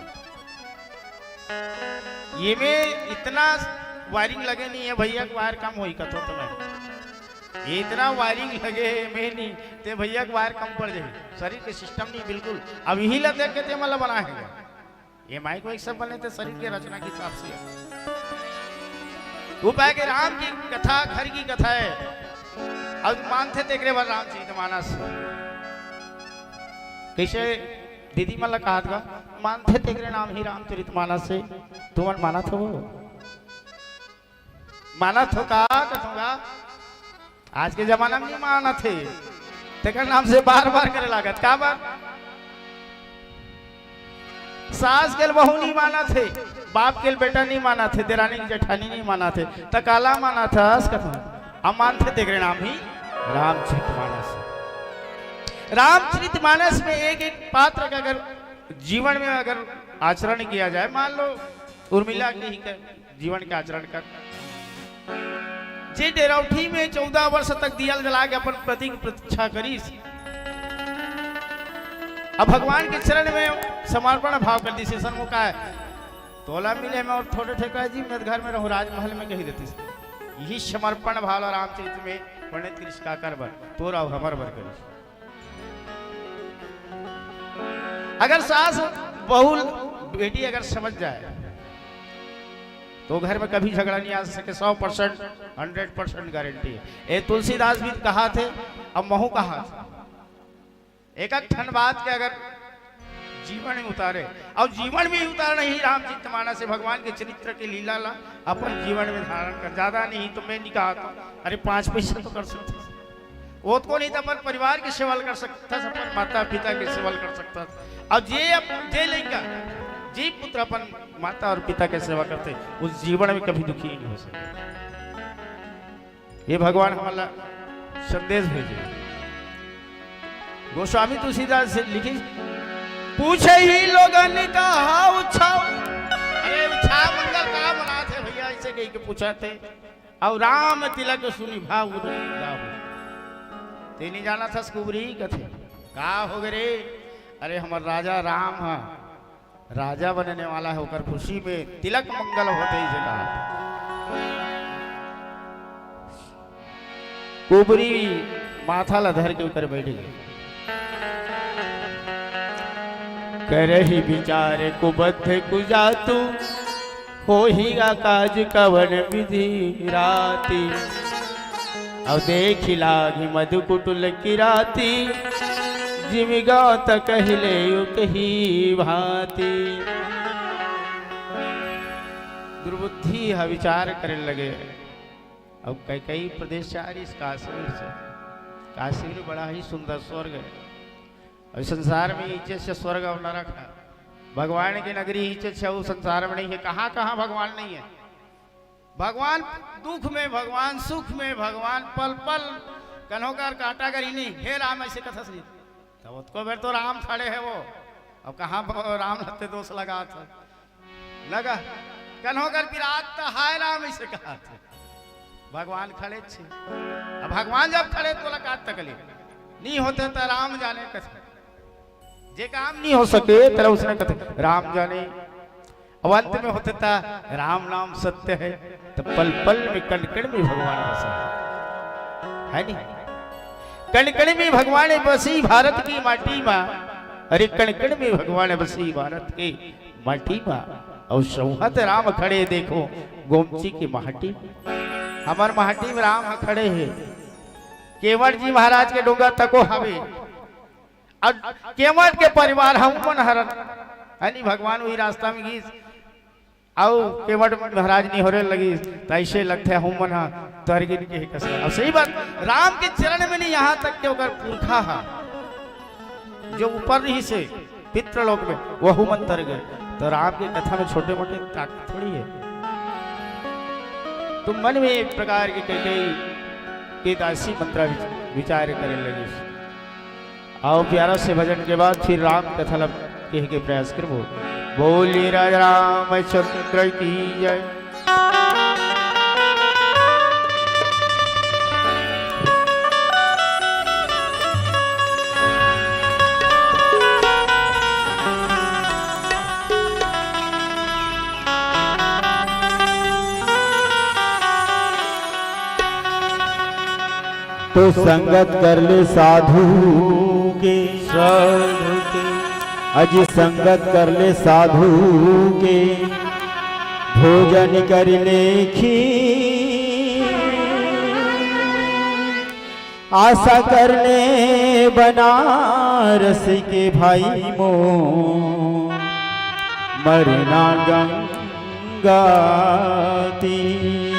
ये में इतना wiring लगे नहीं हे भैया, के wire कम होही कथो तुम्हें। ये इतना wiring लगे हे में नहीं, ते भैया के wire कम पड़ जाही। शरीर के system नहीं बिल्कुल। अब यही ला देख के ते मन ला बना हे। ये माइक वाइक सब बने थे शरीर के रचना के हिसाब से। वो पाए के राम की कथा घर की कथा हे। अब मानथे तेकरे बर रामचरित मानस। कैसे दीदी मन ला कहत गा, मानथे तेकरे नाम ही रामचरित मानस हे। तुमन मानत हो? मानत हो का? कथोंगा, आज के जमाना में नहीं मानत हे, तेकर नाम से बार बार करे लागत। का बार? सास के बहू नहीं मानत हे, बाप के बेटा नहीं मानत हे, देरानी जेठानी नहीं मानत हे, त काला मानत हस कथों? अब मानथे तेकरे नाम ही रामचरित मानस। रामचरित मानस में एक एक पात्र का अगर जीवन में अगर आचरण किया जाए, मान लो उर्मिला के ही कर, जीवन के आचरण कर। जे डेरौठी में चौदह वर्ष तक दिया जला के अपन पति की प्रतीक्षा करिस, अब भगवान के चरण में समर्पण भाव कर दिस, अइसन मौका हे, तोला मिले मैं अउ थोड़े ठेका जी, मैं घर में रहूं, राजमहल में कहि देतिस। यही समर्पण भाव ला रामचरित में वर्णित करिस, काकर बर, तोर अउ हमर बर करिस। अगर सास, बहू, बेटी अगर समझ जाए, तो घर में कभी झगड़ा नहीं आ सके, सौ percent, hundred percent guarantee हे। ए तुलसीदास भी कहाथे, अब महूं कहाथों। एक एक ठन बात के अगर जीवन में उतारे, अउ जीवन में ही उतारना ही रामचरित मानस हे, भगवान के चरित्र के लीला ला अपन जीवन में धारण कर। ज्यादा नहीं तो मैं नहीं कहाथों, अरे पांच पैसा तो कर सकथस, ओतको नहीं तो अपन परिवार के सेवा ल कर सकथस, अपन माता पिता के सेवा ल कर सकथस। अउ जे अप-, जे लइका, जे पुत्र अपन माता अउ पिता के सेवा करथे, वो जीवन में कभी दुखी नहीं हो सकय। ये भगवान हमन ला संदेश भेजे। गोस्वामी तुलसीदास जी लिखिस, पूछे ही लोगन कहा उछाव। अरे उछाव मंगल का मनाथे भैया, अइसे कहिके पूछथे। अउ राम तिलक सुनि भाव उदर उदाव। ते नहीं जानथस कुबरी कथे, का होगे रे? अरे हमर राजा राम ह, राजा बनने वाला हे, ओकर खुशी में तिलक मंगल होथे, अइसे कहा। कुबरी माथा ला धर के ओकर बैठ गे। करहि बिचार कुबध कुजातु, होही अकाज कवन बिधि राति। अउ देखि लागि मधु कुटुल किराति, जिमि गौत कहि लेउ कहि भाँति। दुर्बुद्धि ह बिचार करे लगे। अउ कैकई प्रदेश से आ रहिस, काश्मीर से। काश्मीर बड़ा ही सुंदर स्वर्ग हे। अउ संसार में इज्जत से स्वर्ग अउ नरक हे। भगवान के नगरी ही छे, छे, अउ संसार में नहीं है। कहाँ कहाँ भगवान नहीं है? भगवान दुख में, भगवान सुख में, भगवान पल पल कन्हो कर कांटा गरी नहीं। हे राम, ऐसे कथस नहीं। तब ओतको बेर तो राम खड़े हे वो। अब कहाँ ब-, राम लगते दोष लगा था। लगा। कन्हो कर पिरात त हाय राम ऐसे कहा था। भगवान खड़े छे। अब भगवान जब खड़े तो लगा तकलीफ। नहीं होते त राम जाने कथे। जे काम नहीं हो सके, तेरा उसने कथे, राम जाने। अब अंत में होते था, राम नाम सत्य है, तो पल पल में, कण कण में भगवान बसा है, है नहीं? कण कण में भगवान बसी भारत की माटी मा। अरे, कण कण में भगवान बसी भारत की माटी मा। अउ संहत राम खड़े देखो, गोमची की माटी मा। हमर माटी में राम ह खड़े हे। केवट जी महाराज के डोंगा तको हवे। अउ केवट के परिवार हम मन हरन, यानी भगवान वही रास्ता में गीस, अउ केवट महाराज नहीं होरे लगी, त ऐसे लगथे हम मन ह तरगिन के ही कसम। अब सही बात, राम के चरण में नहीं, यहाँ तक के ओकर पुरखा हा, जो ऊपर नहीं से पितृलोक में, वहू मन तर गए। तो राम के कथा में छोटे मोटे ताकत थोड़ी है। तो मन में एक प्रकार के कई कई के दासी मंत्रा विच-, विचार करे लगी। आओ प्यारा से भजन के बाद फिर राम कथा ला कहे के प्रयास करबो। बोलिए राजा रामचंद्र की जय। तो संगत कर ले साधु के, साधु के। अजी संगत कर ले साधु के, भोजन कर ले खीर। आशा कर ले बनारस के भाई मो, मरना गंगा तीर।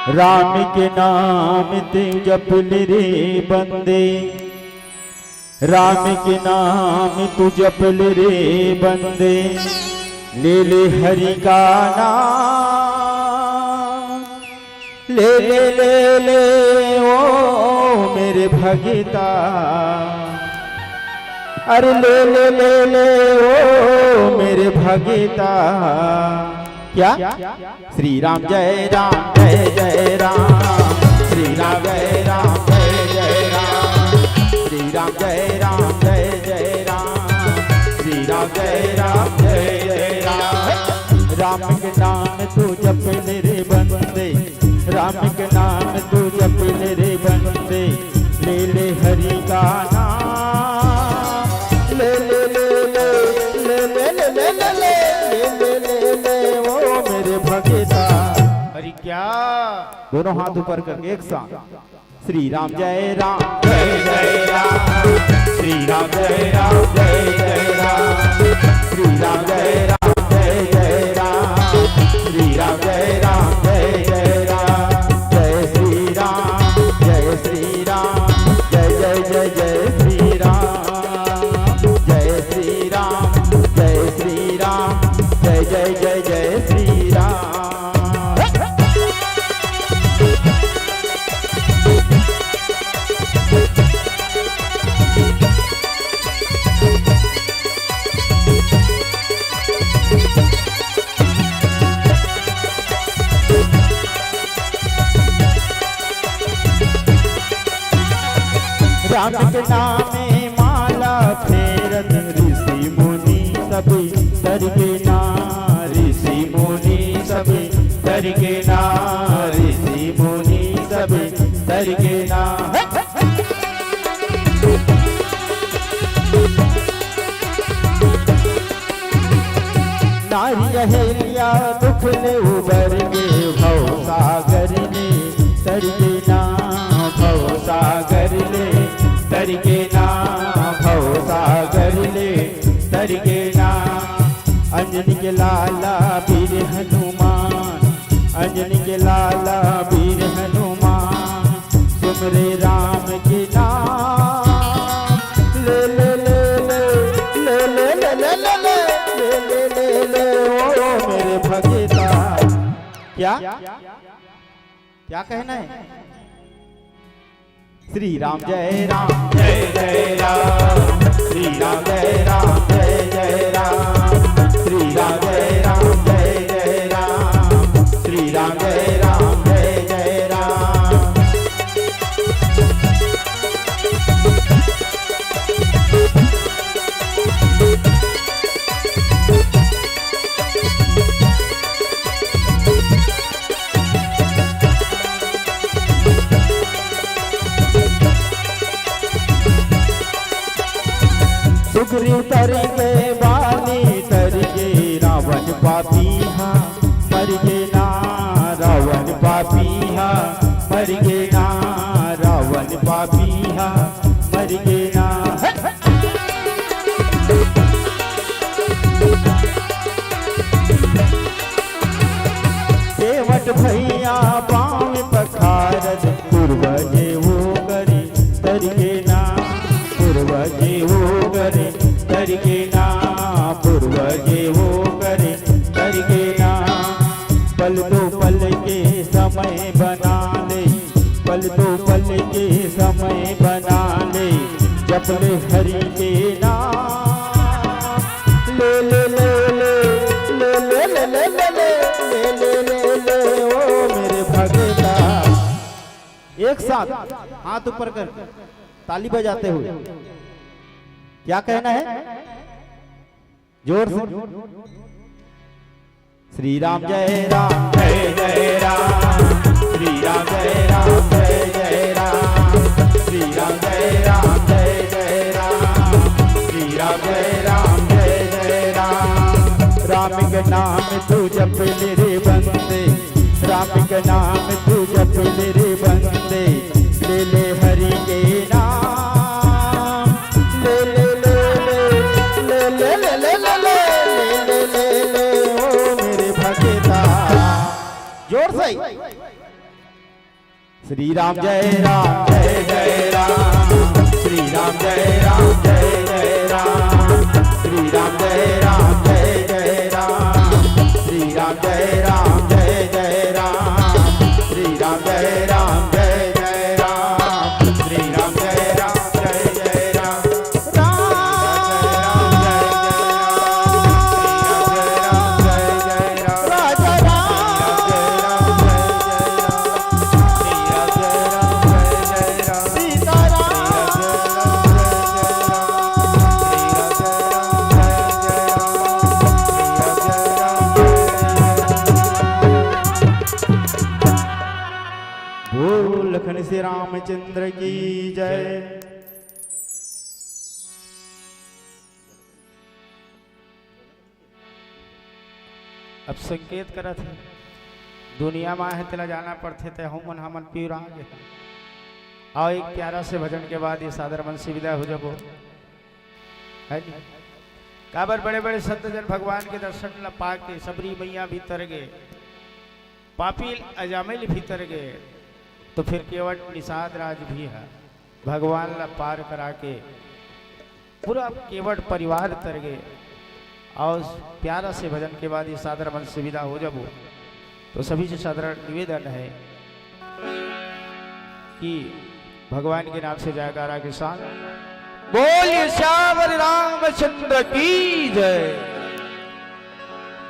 राम के नाम ते जप ले रे बंदे, राम के नाम तू जप ले रे बंदे, ले ले हरि का नाम, ले ले ले ले ओ मेरे भगता, अरे ले ले ले ले ओ मेरे भगता। क्या? श्री राम जय राम जय जय राम, श्री राम जय राम जय जय राम, श्री राम जय राम जय जय राम, श्री राम जय राम जय जय राम। राम के नाम तू जप ले रे बंदे, राम के नाम तू जप ले रे बंदे, ले ले हरि का नाम, ले ले ले ले ओ मेरे भगता। हरि क्या? दोनों हाथ ऊपर करके एक साथ। श्री राम जय राम जय जय राम, श्री राम जय राम जय जय राम, श्री राम जय राम जय जय राम, श्री राम जय राम जय जय राम, जय श्री राम जय श्री राम, जय जय जय जय श्री राम, जय श्री राम जय श्री राम, जय जय जय जय श्री राम। राम के नामे माला फेरत ऋषि मुनि सब तर गे ना, ऋषि मुनि सब तर गे ना, ऋषि मुनि सब तर गे ना। नारी अहिल्या दुख ले उबर गे, भव सागर ले तर गे ना, भव सागर ले तर गे ना, भव सागर ले तर गे ना। अंजनी के लाला वीर हनुमान, अंजनी के लाला वीर हनुमान, सुमरे राम के नाम। ले ले ले ले, ले क्या, क्या कहना है? श्री राम जय राम जय जय राम, श्री राम जय राम जय जय राम, श्री राम जय राम जय जय राम, श्री राम जय राम जय जय राम। सुग्रीव तरिगे, बाली तरिगे, रावण पापी हा मरिगे ना, रावण पापी हा मरिगे ना, रावण पापी हा मरिगे ना। हट, हट। केवट भैया पाँव पखारत, पूर्वजे वो करे तरिगे ना, पूर्वजे वो करे तरिगे ना, पूर्वजे वो करे तरिगे ना। पल दो पल के समय बना ले, पल दो पल के समय बना ले, जप ले हरि के नाम। ले, ले, ले, ले, ले, ओ मेरे भगता। एक साथ हाथ ऊपर कर, ताली बजाते हुए क्या कहना है? जोर से। श्री राम जय राम जय जय राम, श्री राम जय राम जय जय राम, श्री राम जय राम जय जय राम, श्री राम जय राम जय जय राम। राम के नाम तू जप ले रे बंदे, राम के नाम तू जप ले रे बंदे, ले ले हरि के नाम। ले, ले, ले, ओ मेरे भगता। जोर से। श्री राम जय राम जय जय राम, श्री राम जय राम जय जय राम, श्री राम जय राम जय जय राम, श्री राम जय राम जय जय राम, श्री राम जय राम जय जय राम, श्री राम जय राम जय जय राम। बोल लखन श्री रामचंद्र की जय। अब संकेत करत हे, दुनिया मा हे तेला जाना पड़थे, ते हमन, हमन पिवरा गे। अउ एक प्यारा से भजन के बाद ये सादर मन से विदा हो जाबो, है नी? काबर बड़े-बड़े संत जन भगवान के दर्शन ला पाके सबरी मैया भीतर गे, पापी अजामिल भीतर गे, तो फिर केवट निषाद राज भी है। भगवान ला पार करा के पूरा केवट परिवार तर गे। अउ प्यारा से भजन के बाद ये सादर मन से विदा हो जाबो, तो सभी से सादर निवेदन है कि भगवान के नाम से जयकारा के साथ बोलिए सियावर रामचंद्र की जय।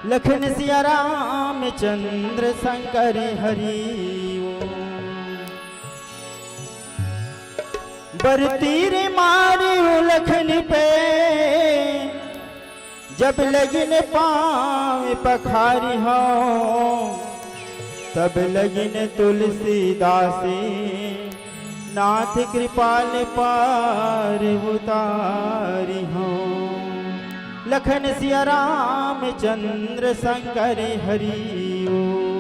लखन सिया रामचंद्र शंकर हरि ओम। बर तीर मारियो लखन पे, जब लगिन पाँव पखारी हो, तब लगिन तुलसीदास नाथ कृपाल पार उतारी हो। लखन सिया रामचंद्र शंकर हरि ओम।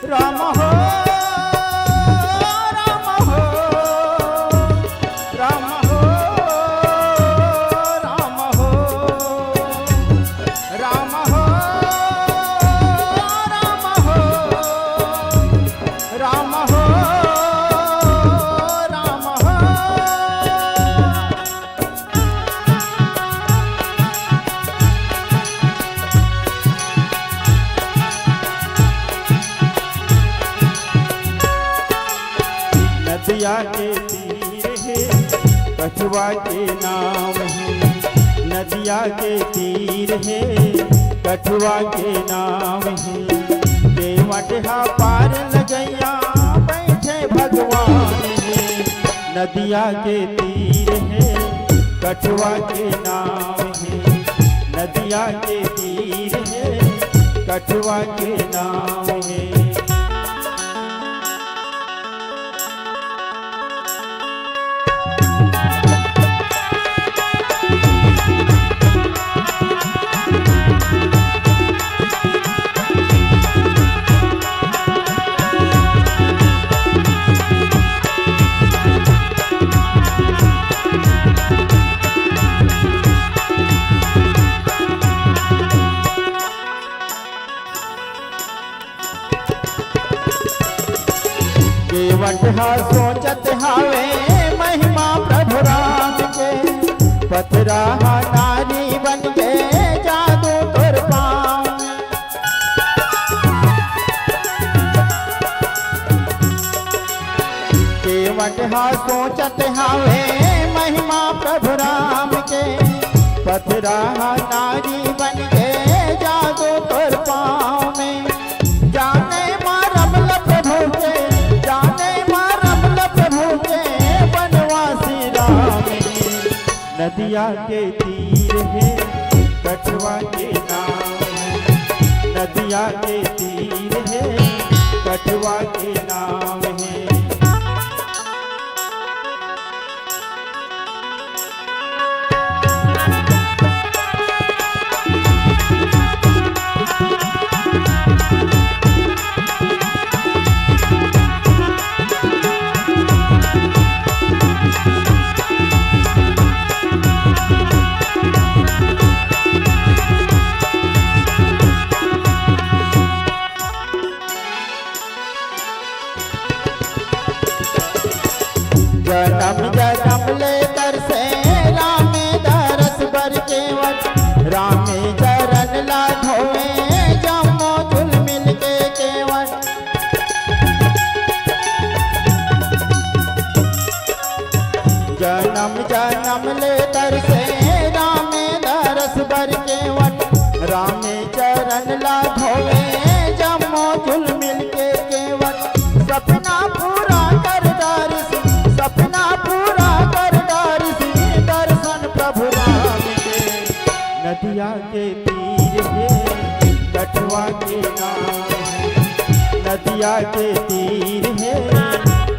राम हो, राम हो, राम हो। के तीर हे, कठुआ के नाम हे। नदिया के तीर हे, कठुआ के नाम हे। केवट हा पार लगैया, बइठे भगवान हे। नदिया के तीर हे, कठुआ के नाम हे। नदिया के तीर हे, कठुआ के नाम हे। केवट हा सोचत हावे महिमा प्रभु राम के, पथरा हा नारी बन के जादू तोर पाँव। केवट हा सोचत हावे महिमा प्रभु राम के, पथरा हा नारी बन के जादू तोर पाँव में। जाने मरम ल प्रभु के, जाने मरम ल प्रभु के, बनवासी राम हे। नदिया के तीर हे, कठुआ के नाम हे। नदिया के तीर हे, कठुआ के नाम हे। जनम जनम ले तरसे राम दरस बर केवट, राम चरण ला धोवे जम्मो जुल मिल के केवट। जनम जनम ले तरसे राम दरस बर केवट, राम चरण ला धोवे जम्मो जुल मिल के केवट। सपना पूरा कर डारिस, सपना पूरा कर डारिस, दरसन प्रभु राम के। नदिया के तीर हे, कठुआ के नाम हे। नदिया के तीर हे,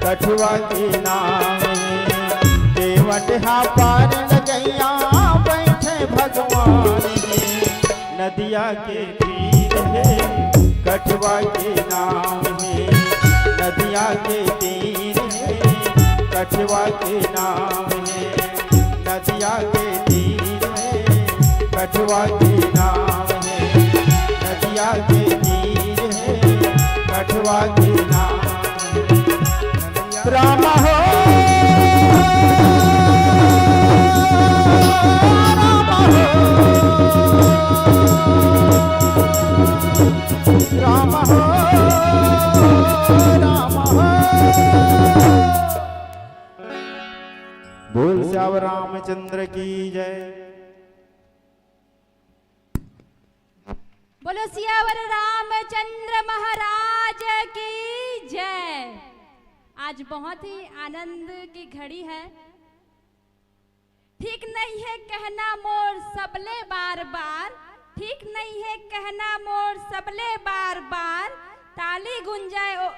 कठुआ के नाम हे। केवट हा पार लगैया, बइठे भगवान हे। नदिया के तीर हे, कठुआ के नाम हे। नदिया के तीर हे, कठुआ के नाम हे। नदिया के तीर हे, कठुआ के नाम हे। नदिया के तीर हे, कठुआ के नाम हे। राम हो, राम हो, राम हो, राम हो। बोल सियावर रामचंद्र की जय। बोलो सियावर रामचंद्र महाराज की जय। आज बहुत ही आनंद की घड़ी है। ठीक नहीं है कहना मोर सबले बार बार, ठीक नहीं है कहना मोर सबले बार बार। ताली गुंजाए ओ,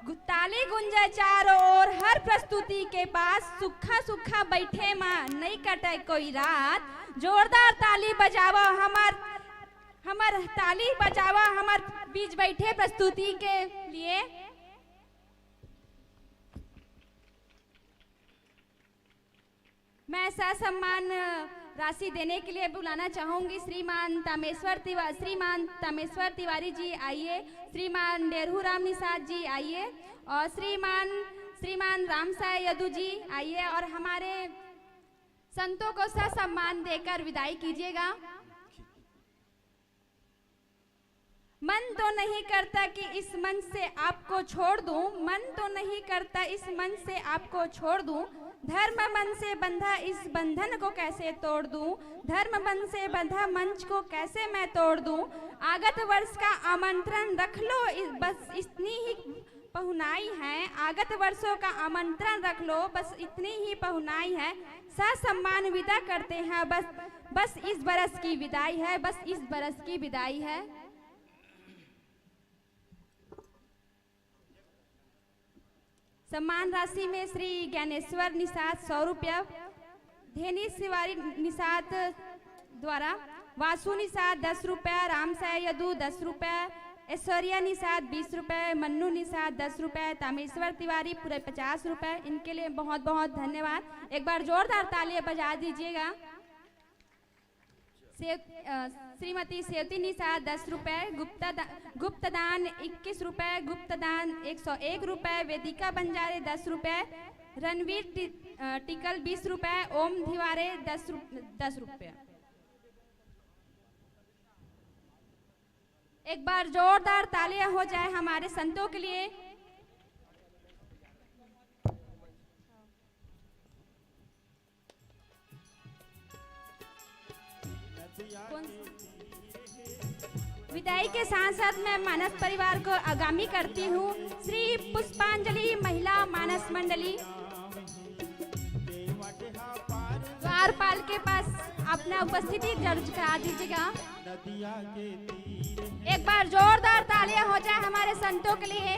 गु-, ताली गुंजाए चारों ओर, हर प्रस्तुति के बाद सुक्खा सुक्खा बैठे मा, नइ कटय कोई रात। जोरदार ताली बजावा हमर, हमर ताली बजावा हमर बीच बैठे प्रस्तुति के लिए। मैं ससम्मान राशि देने के लिए बुलाना चाहूंगी श्रीमान तामेश्वर तिवा-, श्रीमान तामेश्वर तिवारी जी आइए, श्रीमान डेरहू राम निषाद जी आइए और श्रीमान, श्रीमान रामसाय यदु जी आइए और हमारे संतों को ससम्मान देकर विदाई कीजिएगा। मन तो नहीं करता कि इस मंच से आपको छोड़ दूं, मन तो नहीं करता इस मंच से आपको छोड़ दूं। धर्म मन से बंधा इस बंधन को कैसे तोड़ दूं, धर्म मन से बंधा मंच को कैसे मैं तोड़ दूं। आगत वर्ष का आमंत्रण रख लो, इस, बस इतनी ही पहुनाई है। आगत वर्षों का आमंत्रण रख लो, बस इतनी ही पहुनाई है। ससम्मान विदा करते हैं, बस, बस इस बरस की विदाई है, बस इस बरस की विदाई है। सम्मान राशि में श्री ज्ञानेश्वर निषाद सौ रुपया, धेनी शिवारी निषाद द्वारा, वासु निषाद दस रुपया, राम साय यदु दस रुपया, ऐश्वर्या निषाद बीस रुपये, मन्नू निषाद दस रुपये, तामेश्वर तिवारी पूरे पचास रुपये। इनके लिए बहुत बहुत धन्यवाद। एक बार जोरदार तालियां बजा दीजिएगा। सेव-, अ, श्रीमती सेवती निषाद दस रुपये, गुप्ता दा-, गुप्तदान इक्कीस रुपये, गुप्तदान एक सौ एक रुपये, वेदिका बंजारे दस रुपये, रणवीर टि-, अ, टिकल बीस रुपये, ओम धिवारे दस रु-, दस रुपये। एक बार जोरदार तालियां हो जाए हमारे संतों के लिए। कौन? विदाई के साथ साथ मैं मानस परिवार को आगामी करती हूँ। श्री पुष्पांजलि महिला मानस मंडली द्वारपाल के पास अपना उपस्थिति दर्ज करा दीजिएगा। एक बार जोरदार तालियां हो जाए हमारे संतों के लिए।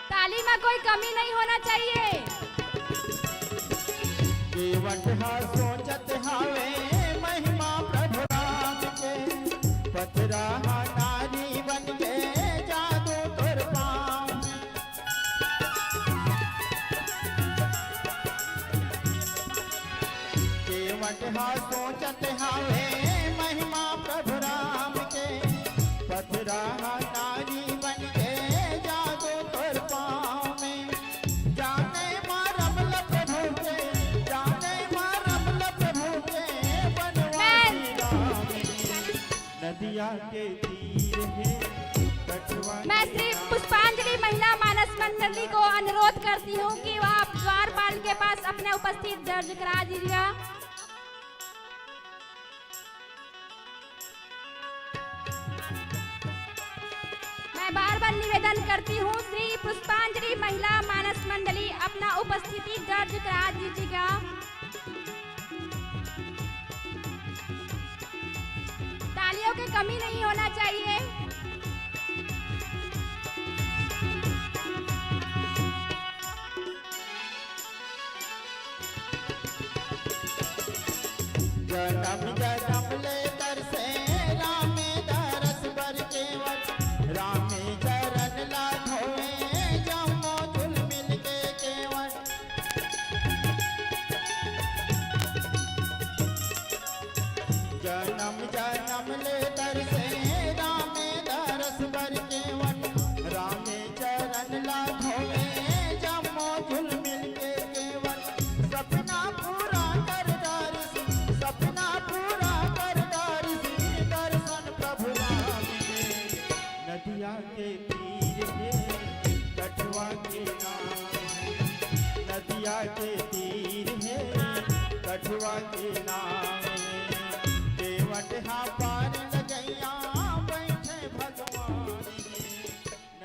ताली में कोई कमी नहीं होना चाहिए। केवट हा सोचत हावे महिमा प्रभु राम के, पथरा हा नारी बन के जादू तोर पाँव। केवट हा सोचत हावे महिमा प्रभु राम के, पथरा हा नारी बन के जादू तोर पाँव में। जाने मारम ल प्रभु के, जाने मारम ल प्रभु के, बनवासी राम के। नदिया के तीर हे कठवा। मैं श्री पुष्पांजलि महिला मानस मंडली को अनुरोध करती हूँ कि वह आप द्वारपाल के पास अपने उपस्थित दर्ज करा दीजिएगा। मैं बार बार निवेदन करती हूँ, श्री पुष्पांजलि महिला मानस मंडली अपना उपस्थिति दर्ज करा दीजिएगा। तालियों की कमी नहीं होना चाहिए। जनम जनम ले तरसे रामे दरस बर केवट, रामे चरण ला धोवे जम्मो जुल मिल के केवट। जनम जनम ले तरसे रामे दरस बर केवट, रामे चरण ला धोवे जम्मो जुल मिल के केवट। सपना पूरा कर दारिस, सपना पूरा कर दारिस, दर्शन प्रभु राम के। नदिया के तीर हे कठवा के नाम हे, नदिया के तीर हे कठवा के नाम।